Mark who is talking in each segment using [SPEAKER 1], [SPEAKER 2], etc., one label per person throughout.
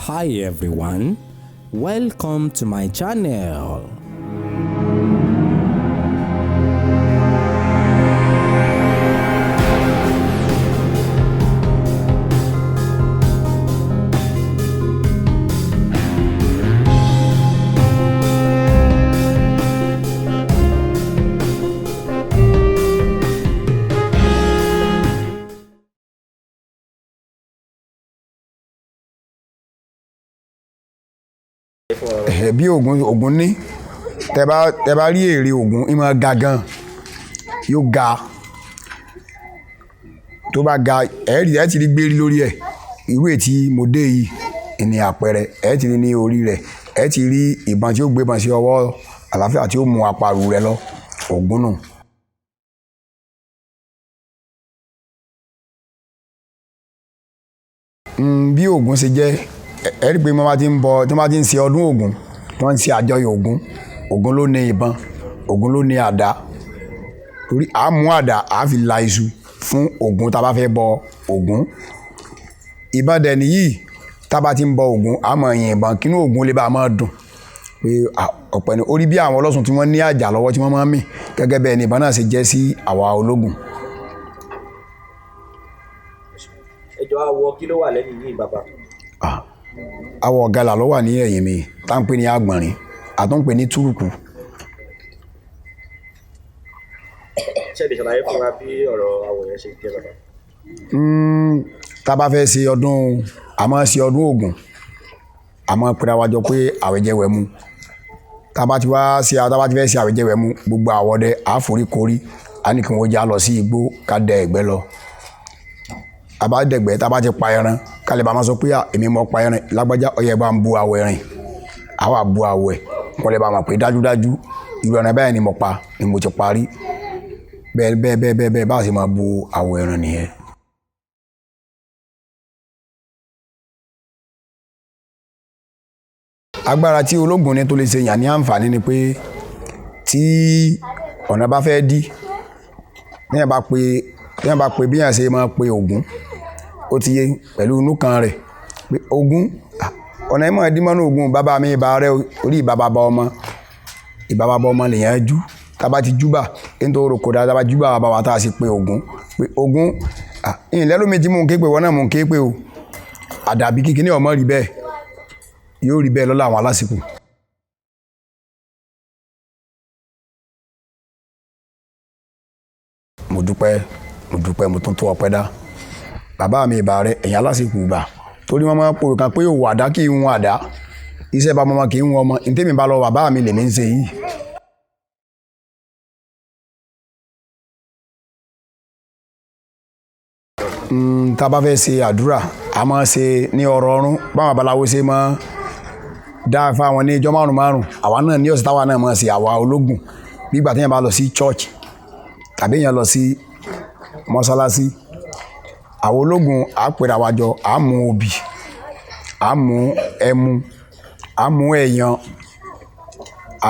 [SPEAKER 1] Hi everyone, welcome to my channel.
[SPEAKER 2] Bí Ògún Ògún ní tẹ bá rí èrè Ògún, ìmọ̀ ga gan, yóò ga. Tó bá ga, ẹ rí, ẹ ti rí gbérí lórí ẹ. Irú ètí mo dé yìí ní àpẹẹrẹ, ẹ ti rí ní orí rẹ̀, ẹ ti rí ìbọn tí ó gbé ìbọn sí ọwọ́ àlàáfíà tí ó mú àparò rẹ̀ lọ. Ògún nù. Bí Ògún ṣe jẹ́, ẹ rí pé wọ́n bá ti ń bọ, tí wọ́n bá ti ń ṣe ọdún Ògún, tí wọ́n ń ṣe àjọyọ̀ Ògún, Ògún ló ní ìbọn, Ògún ló ní àdá. Torí a mú àdá, a fi la iṣu fún Ògún tá a bá fẹ́ bọ Ògún. Ìbọn dẹ̀ nìyí, tá a bá ti ń bọ Ògún, a máa yin ìbọn kínú Ògún lè bá a máa dùn pé ọ̀pẹ ni. Ó rí bí àwọn ọlọ́sùn tí wọ́n ní àjà lọ́wọ́ tí wọ́n máa ń mì, gẹ́gẹ́ bẹ́ẹ̀ ni ìbọn náà ṣe jẹ́ sí àwa ológun.
[SPEAKER 3] Ẹjọ́, awọ kí ló wà lẹ́yìn yìí, bàbá?
[SPEAKER 2] Awọ gàlà ló wà ní ẹ̀yìn mi, tá ń pè ní àgbọ̀nrín, àtún ń pè ní túrùkù.
[SPEAKER 3] Ṣé lè ṣàlàyé fún wa bí ọ̀rọ̀ awọ yẹn ṣe jẹ́, bàbá?
[SPEAKER 2] Tá a bá fẹ́ ṣe ọdún, a máa ṣe ọdún Ògún, a máa pera wa jọ pé àwẹ̀jẹwẹ̀mu. Tá a bá ti wá ṣe, tá a bá ti fẹ́ ṣe àwẹ̀jẹwẹ̀mu, gbogbo àwọn ọdẹ á forí korí, á ní kí wọ́n já lọ sí igbó ká dẹ ẹ̀gbẹ́ lọ. A bá dẹ̀gbẹ́, tá a bá ti pa ẹran, ká lè bá máa sọ pé èmi mo pa ẹran lágbájá, ọyẹ bá ń bu awọ ẹran, a wà bu awọ ẹ̀, wọ́n lè bá mọ̀ pé dájúdájú irú ẹran báyìí ni mo pa, ni mo ti parí. Bẹ́ẹ̀ bẹ́ẹ̀ bẹ́ẹ̀ bẹ́ẹ̀ bẹ́ẹ̀, bá a ṣe máa bu awọ ẹran nìyẹn. Agbára tí ológun ní tó lè ṣe yàn ní àǹfààní ni pé tí ọ̀nà bá fẹ́ dí, téèyàn bá pe bí èèyàn ṣe máa pe Ògún, ó ti yé pẹ̀lú inú kan rẹ̀ pé Ògún, ọ̀nà ẹ̀ máa dí mọ́nú Ògún, bàbá mi ìbà rẹ, orí ìbà bàbá ọmọ, ìbà bàbá ọmọ lèèyàn jú. Tá a bá ti júbà nítorí kò dáa, tá a bá júbà bàbá wa, tá a sì pe Ògún pé Ògún, ìyìn lẹ́lómi tí mò ń ké pé wọ́n náà mò ń ké pé o, àdàbí kíkiní ọmọ rí bẹ́ẹ̀, yóò rí bẹ́ẹ̀ lọ́la àwọn alásìkò. Mo dúpẹ́, mo dúpẹ́, mo tún tó ọpẹ́ dá. Bàbá mi ìbà rẹ, ẹ̀yin alásìkò ìgbà, torí wọ́n máa ń pòwe kan pé òwò àdá kì í hun àdá, iṣẹ́ bá ọmọ kì í hun ọmọ. Ntẹ́mi bá lọ bàbá mi lèmi ń ṣe yìí. Tá a bá fẹ́ ṣe àdúrà, a máa ṣe ní ọ̀rọ̀ ọ̀run báwọn babaláwo ṣe máa dá fáwọn ní ijọ́ márùn márùn. Àwa náà ní ọ̀sẹ̀ táwa náà máa ṣe, àwa ológun. Bí ìgbà tí èèyàn bá lọ sí church tàbí èèyàn lọ sí mọ́sálásí, àwọn ológun á pera wa jọ, á mú obì, á mú ẹmu, á mú ẹ̀yàn,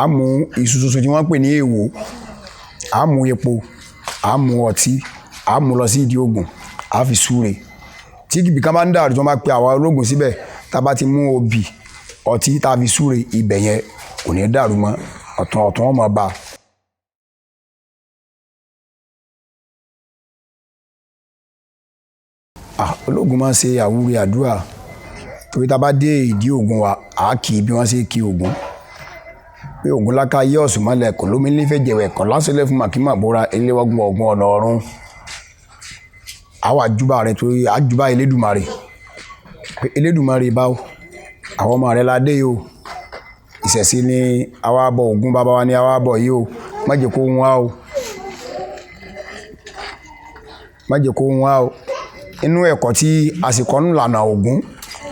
[SPEAKER 2] á mú iṣu tuntun tí wọ́n ń pè ní èèwò, á mú epo, á mú ọtí, á mú lọ sí ìdí Ògún, á fi súre. Tí ibì kan bá ń dàrú, tí wọ́n bá pe àwa ológun síbẹ̀, tá a bá ti mú obì, ọtí tá a fi súre, ibẹ̀ yẹn kò ní dàrú mọ́, ọ̀tún ọ̀tún wọn máa bá a. Ológun máa ń ṣe àwúre àdúrà, torí tá a bá dé ìdí Ògún wa, à á kì í bí wọ́n ṣe kí Ògún. Pé Ògún láká yé ọ̀sùn mọ́lẹ̀ kò lómi nífẹ̀ẹ́ jẹ̀wẹ̀ kọ̀ lásìlẹ̀ fún màkìmá bóra eléwọ́gbọ̀n ọ̀gbọ̀n ọ̀nà ọ̀run. Àwa júbà rẹ̀ torí à júbà Elédùmarè. Pé Elédùmarè bá o, àwọn ọmọ rẹ̀ la dé yìí o. Ìṣẹ̀ṣe ni àwa bọ Ògún, bàbá wa ni àwa bọ̀ yìí o. Má jẹ́ kó hun wá o. Má jẹ́ kó hun wá o. Inú ẹ̀kọ́ tí a sì kọ́ nínú ìlànà Ògún,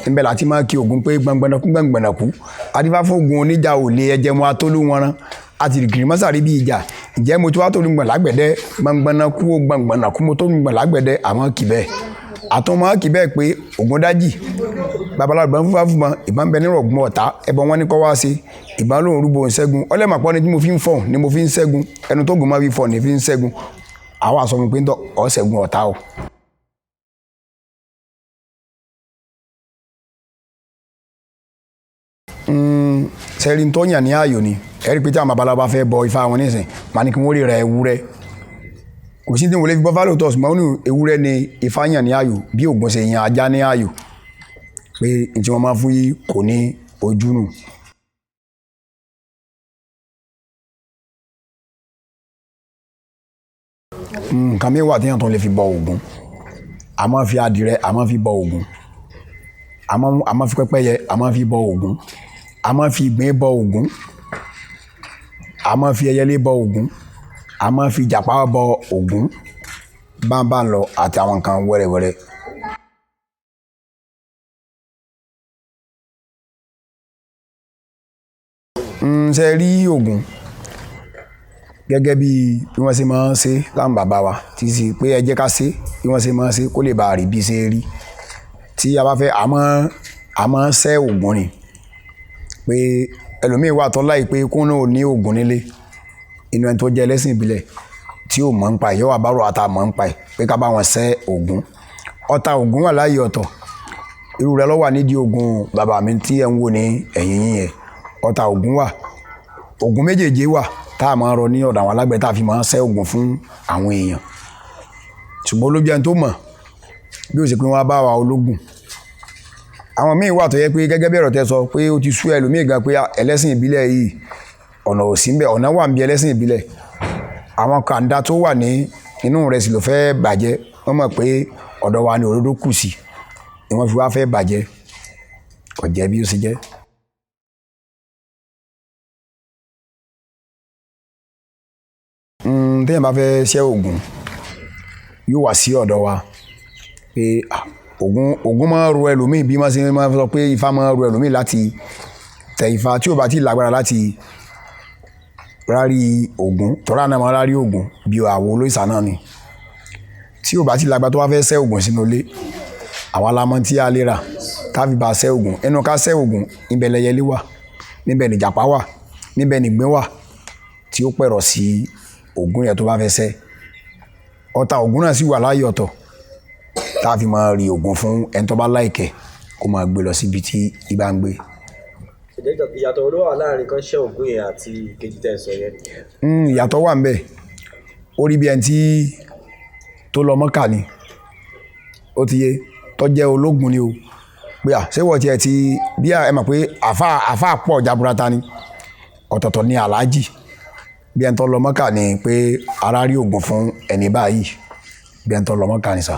[SPEAKER 2] níbẹ̀ la ti máa kí Ògún pé gbọ̀ngbọ̀nàkú gbọ̀ngbọ̀nàkú. Adífá fún Ògún oníjà òlé ẹjẹmu atólú wọnran. Àtìrìkìrì mọ́sàrí bí ìjà. Ǹjẹ́ mo ti wá tó gbọ̀n lágbẹ̀dẹ, gbọ̀ngbọ̀nàkú o gbọ̀ngbọ̀nàkú, mo tó gbọ̀n lágbẹ̀dẹ, àwọn kì bẹ́ẹ̀. Àtún máa kì bẹ́ẹ̀ pé Ògún dájì. Babaláwo ìbọn fúnfà fún ìbọn, ìbọn bẹ nínú ọ̀gbun ọ̀tá, ẹbọ wọn ní kọ́ wá ṣe. Ìbọn lóhùn rúbọ ń ṣẹ́gun. Ọlẹ́mọ̀pọ̀ ni tí mo fi ń fọ̀n ni mo fi ń ṣẹ́gun. Ẹnu tó gùn máa fi fọ̀n ni fi ń ṣẹ́gun. Àwa sọ fún pé ń tọ́ ọ ṣẹ́gun ọ̀tá o. Sẹ́rí tó yàn ní ààyò ni. Ẹ̀rí pé tí àwọn babaláwo bá fẹ́ bọ ifá wọn nísìn, màá ní kí wọ́n lè ra ewúrẹ́. Kò sí tí wọ́n lè fi bọ́ fálò tọ̀, ṣùgbọ́n ó ní ewúrẹ́ ni ifá yàn ní ààyò, bí Ògún ṣe yan ajá ní ààyò, pé n tí wọ́n máa fún yí kò ní ojú nù. Nǹkan mi wà téèyàn tó lè fi bọ Ògún. A máa fi adìrẹ, a máa fi bọ Ògún. A máa fi pẹ́pẹ́yẹ, a máa fi bọ Ògún. A máa fi ìgbín bọ Ògún. A máa fi ẹyẹlé bọ Ògún. A máa fi ìjàpá bọ Ògún. Báńbá ń lọ àti àwọn nǹkan wẹ́rẹ́wẹ́rẹ́. Ṣe rí Ògún gẹ́gẹ́ bí wọ́n ṣe máa ń ṣe láwọn bàbá wa, tí ṣe pé ẹ jẹ́ ká ṣe bí wọ́n ṣe máa ń ṣe kó lè bá rí bí ṣe rí. Tí a bá fẹ́, a máa ń ṣẹ́ Ògún ni. Pé ẹlòmíì wà tó láì pé kó náà ní Ògún nílé. Inú ẹni tó jẹ́ ẹlẹ́sìn ìbílẹ̀ tí ò mọ̀ ń pa ẹ̀, yóò wá bá rò ata mọ̀ ń pa ẹ̀ pé ká bá wọn ṣẹ́ Ògún. Ọta Ògún wà láàyè ọ̀tọ̀. Irú rẹ̀ ló wà nídìí Ògún bàbá mi tí ẹ̀ ń wò ní ẹ̀yìn yín yẹn. Ọta Ògún wà. Ògún méjèèjì wà tá a máa ń rọ ní ọ̀dọ̀ àwọn alágbẹ̀dẹ tá a fi máa ń ṣẹ́ Ògún fún àwọn èèyàn. Ṣùgbọ́n olójú ẹni tó mọ̀ bí ó ṣe pé wọ́n á bá wa ológun. Àwọn míì wà tó yẹ pé gẹ́gẹ́ bí ọ̀rọ̀ tẹ sọ pé ó ti sú ẹlòmíì gan pé ẹlẹ́sìn ìbílẹ̀ yìí ọ̀nà ò sí ń bẹ̀, ọ̀nà wà ń bí ẹlẹ́sìn ìbílẹ̀. Àwọn kàńdá tó wà ní inú rẹ̀ sì ló fẹ́ bàjẹ́. Wọ́n mọ̀ pé ọ̀dọ̀ wa ni òdodo kù sí ni wọ́n fi wá fẹ́ bàjẹ́. Kò jẹ́ bí ó ṣe jẹ́. Téèyàn bá fẹ́ ṣẹ́ Ògún, yóò wá sí ọ̀dọ̀ wa pé Ògún máa ń ro ẹlòmíì bí wọ́n ṣe máa ń sọ pé ifá máa ń ro ẹlòmíì láti tẹ ifá tí ò bá tí ì lágbára láti rárí Ògún. Tọ́lá náà máa rárí Ògún bí àwo olóìṣà náà ni. Tí ò bá tí ì lágbára tó bá fẹ́ ṣẹ́ Ògún sínú ilé, àwa la mọ̀ tí a lè rà tá fi bá ṣẹ́ Ògún. Ẹnu ká ṣẹ́ Ògún, níbẹ̀ lẹyẹlé wà, níbẹ̀ ni ìjàpá wà, níbẹ̀ ni ìgbín wà tí ó pẹ̀rọ̀ sí Ògún yẹn tó bá fẹ́ ṣẹ́. Ọta Ògún náà sì wà láàyè ọ̀tọ̀ tá a fi máa rí Ògún fún ẹni tó bá láìkẹ́ kó máa gbé lọ síbi tí ibà ń gbé.
[SPEAKER 3] Ǹjẹ́ ìyàtọ̀ ló wà láàrin kan ṣẹ́ Ògún yẹn àti ìkejì tẹ́ ẹ sọ yẹn?
[SPEAKER 2] Ìyàtọ̀ wà ńbẹ̀. Ó rí bí ẹni tí tó lọ Mọ́kà ni. Ó ti yé, tó jẹ́ ológun ni o. Pé à, ṣé wọ́n ti ẹ̀ ti bí ẹ mọ̀ pé àfáà pọ̀ jaburata ni. Ọ̀tọ̀ọ̀tọ̀ ni Àlájì. Bí ẹni tó lọ Mọ́kà ni pé ara rí Ògún fún ẹni báyìí. Bí ẹni tó lọ Mọ́kà ni sà.